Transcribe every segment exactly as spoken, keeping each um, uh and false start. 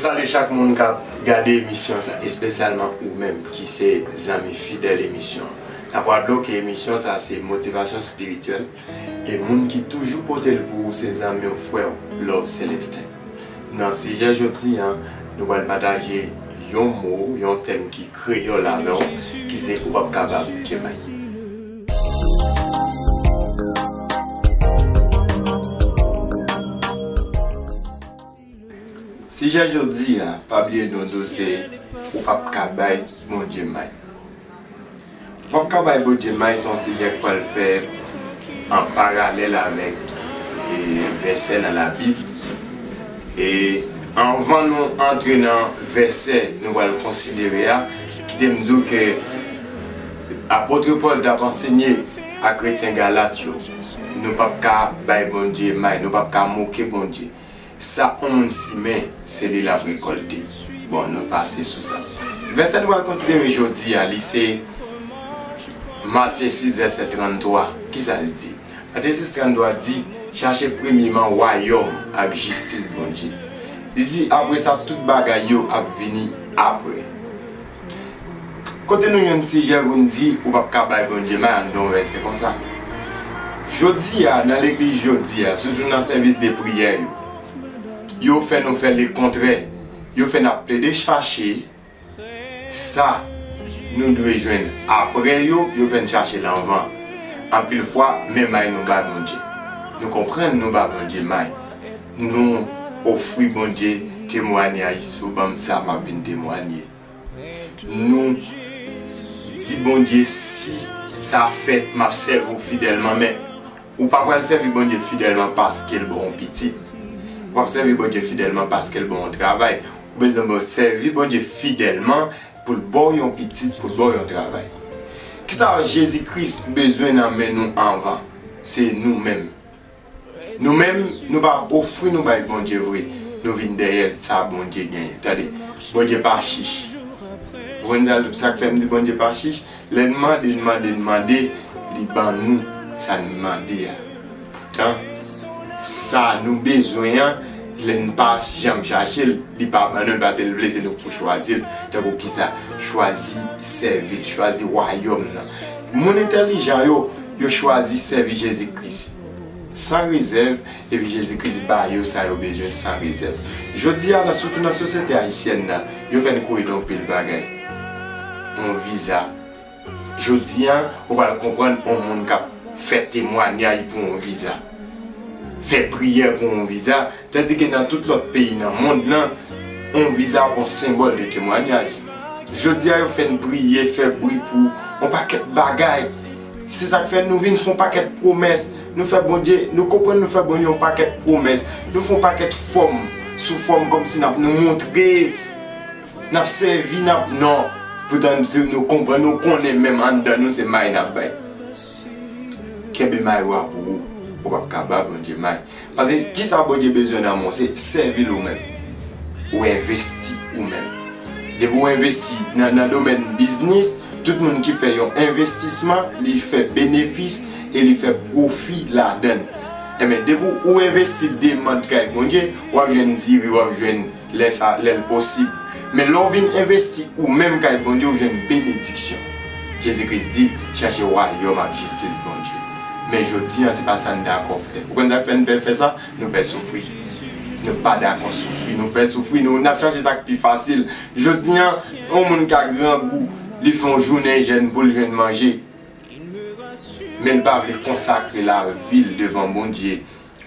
Salye chak moun k ap gade emisyon sa, espesyalman ou menm ki se zanmi fidèl emisyon an. N ap raple w ke emisyon sa se motivasyon espirityèl, e moun ki toujou pote l pou ou se zanmi w, frè w, Love Celestin. Nan sijè jodi a, nou pral pataje yon mo, yon tèm ki kreyòl avè w, ki se ou p ap ka ba Bondye may. Sijè jodi a, pa bliye nou di w se ou p ap ka bay Bondye may. Ou p ap ka bay Bondye may se yon sijè k pral fè an paralèl avèk, e, vèsè nan Labib. E anvan nou antre nan vèsè nou pral konsidere a, kite m di w ke apot Pòl t ap ansenye a kretyen Galat yo, nou p ap ka bay Bondye may, nou p ap ka moke Bondye. Sa yon moun simen, se li l ap rekòlte. Bon, nou pase sou sa. Vèsè nou pral konsidere jodi a, li se Matye sis, vèsè tranntwa. Kisa l di? Matye sis tranntwa di, "Chache premyeman wayòm ak jistis Bondye." Li di, "Apre sa, tout bagay yo ap vini apre." Kote nou jwenn sijè pou n di ou p ap ka bay Bondye may anndan yon vèsè konsa? Jodi a, nan legliz jodi a, sitou nan sèvis de priyè yo, yo fè nou fè lekontrè. Yo fè n ap plede chache sa nou dwe jwenn apre yo, yo fè n chache l anvan. Anpil fwa, men may nou bay Bondye. Nou konprann nou ba Bondye may. Nou ofri Bondye temwanyaj, "Si w ban m sa, m ap vin temwanye." Nou di Bondye, "Si sa fèt, m ap sèvi w fidèlman," men ou pa pral sèvi Bondye fidèlman paske l ba w yon pitit. Ou p ap sèvi Bondye fidèlman paske l ba w yon travay. Ou bezwen bon, sèvi Bondye fidèlman pou l ba w yon pitit, pou l ba w yon travay. Kisa Jezi Kris bezwen nan men nou anvan? Se nou menm. Nou menm, nou pa ofri nou bay Bondye vre. Nou vin dèyè sa Bondye genyen. Tande, Bondye pa chich. Ou konn sa, sa k fè m di Bondye pa chich? Lè n mande, n mande, n mande, li ban nou sa n mande a. Poutan, sa nou bezwen an, lè n pa janm chache l, li pa ban nou l paske l vle se nou k pou chwazi l. Tankou kisa? Chwazi sèvi l, chwazi wayòm nan. Moun entèlijan yo, yo chwazi sèvi Jezi Kris san rezèv, epi Jezi Kris ba yo sa yo bezwen san rezèv. Jodi a, nan, sitou nan sosyete ayisyèn nan, yo fè n kouri nan yon pil bagay. Yon viza. Jodi a, ou pral konprann yon moun k ap fè temwanyaj pou yon viza, fè priyè pou yon viza, tandike nan tout lòt peyi nan mond lan, yon viza ap yon senbòl de temwanyaj. Jodi a, yo fè n priye, fè bri pou yon pakèt bagay. Se sa k fè nou vin fè yon pakèt pwomès. Nou fè Bondye, nou konprann nou fè Bondye yon pakèt pwomès. Nou fè yon pakèt fòm, sou fòm kòmsi n ap nou montre, n ap sèvi, n ap, non. Poutan, se nou konprann, nou konnen menm anndan nou se may n ap bay. Kenbe may ou a pou ou. Ou p ap ka ba Bondye may. Paske kisa Bondye bezwen nan men w? Se sèvi l ou menm. Ou envesti ou menm. Depi w envesti nan, nan domèn biznis, tout moun ki fè yon envestisman, li fè benefis e li fè pwofi ladan l. Enben, depi w envesti demann kay Bondye, w ap jwenn diri, w ap jwenn lè sa, lè l posib. Men lè w vin envesti ou menm kay Bondye, ou jwenn benediksyon. Jezi Kris di, "Chache wayòm ak jistis Bondye." Men jodi a, se pa sa n dakò fè. Ou konn sa k fè n pè fè sa? Nou pè soufri. Nou pa dakò soufri. Nou pè soufri. Nou, n ap chache sa k pi fasil. Jodi a, yon moun ka grangou, li fè yon jounen jèn pou l jwenn manje. Men l pa vle konsakre lavi l devan Bondye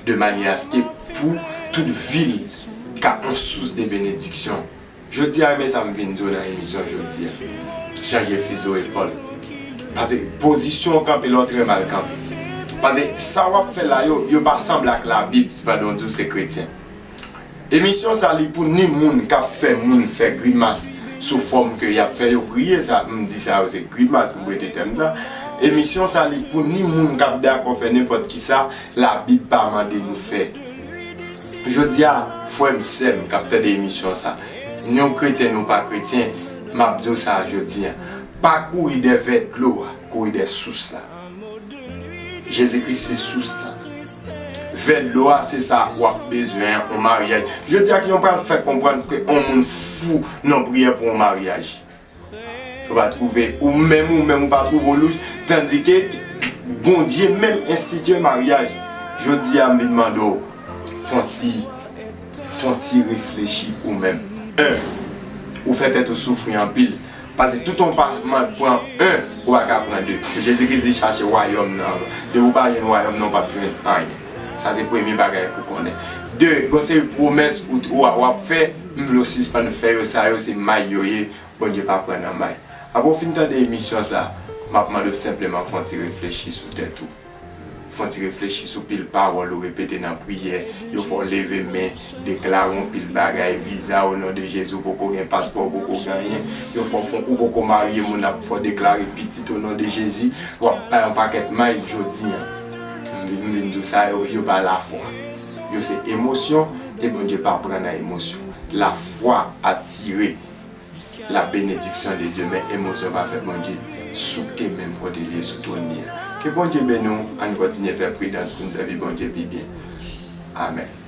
de manyè aske pou tout vi l ka yon sous de benediksyon. Jodi a, men sa m vin di w nan emisyon jodi a. Chanje fizo epòl. Paske pozisyon w kanpe la, w trè mal kanpe. Paske sa w ap fè la yo, yo pa sanble ak Labib pandan w di w se kretyen. Emisyon sa li pou ni moun k ap fè moun fè grimas sou fòm ke y ap fè yo priye, sa, m di sa yo se grimas, m prete tèm sa. Emisyon sa li pou ni moun k ap dakò fè nenpòt kisa Labib pa mande nou fè. Jodi a, frè m, sè m k ap tande emisyon sa, nou kretyen, nou pa kretyen, m ap di w sa jodi a. Pa kouri dèyè dlo a, kouri dèyè sous la. Jezi Kris se sous la. Vè dlo a, se sa w ap bezwen an, yon maryaj. Jodi a, kijan w pral fè konprann ke yon moun fou nan priyè pou yon maryaj? Ou pa twouve, ou menm, ou menm, ou pa twouve w louch, tandike Bondye menm enstitye maryaj. Jodi a, m vin mande w, fè yon ti, fè yon ti reflechi ou menm. En, ou fè tèt ou soufri anpil. Paske tout yon pa man pran en, ou pa ka pran de. Jezi Kris di chache wayòm nan anvan. Depi ou pa jwenn wayòm nan, ou p ap jwenn anyen. Sa se premye bagay pou konnen. De, gon seri pwomès ou, ou, w ap fè, m vle w sispann fè yo, sa yo se may yo ye, Bondye pa pran nan may. Apre w fin tande emisyon sa, m ap mande w senpleman fè yon ti reflechi sou tèt ou. Fè yon ti reflechi sou pil pawòl ou repete nan priyè. Yo fè w leve men, deklare yon pil bagay, viza o non de Jezi, ou poko gen paspò, ou poko gen anyen. Yo fè w fè, ou poko marye, moun ap fè w deklare pitit o non de Jezi. W ap bay yon pakèt may jodi an. M vin, m vin di w sa, yo, yo pa lafwa. Yo se emosyon, e Bondye pa pran nan emosyon. Lafwa atire la bénédiction de Dieu, men emosyon pa fè Bondye souke menm kote li ye sou twòn li an. Ke Bondye beni w, ann kontinye fè pridans pou n sèvi Bondye pi byen. Amèn.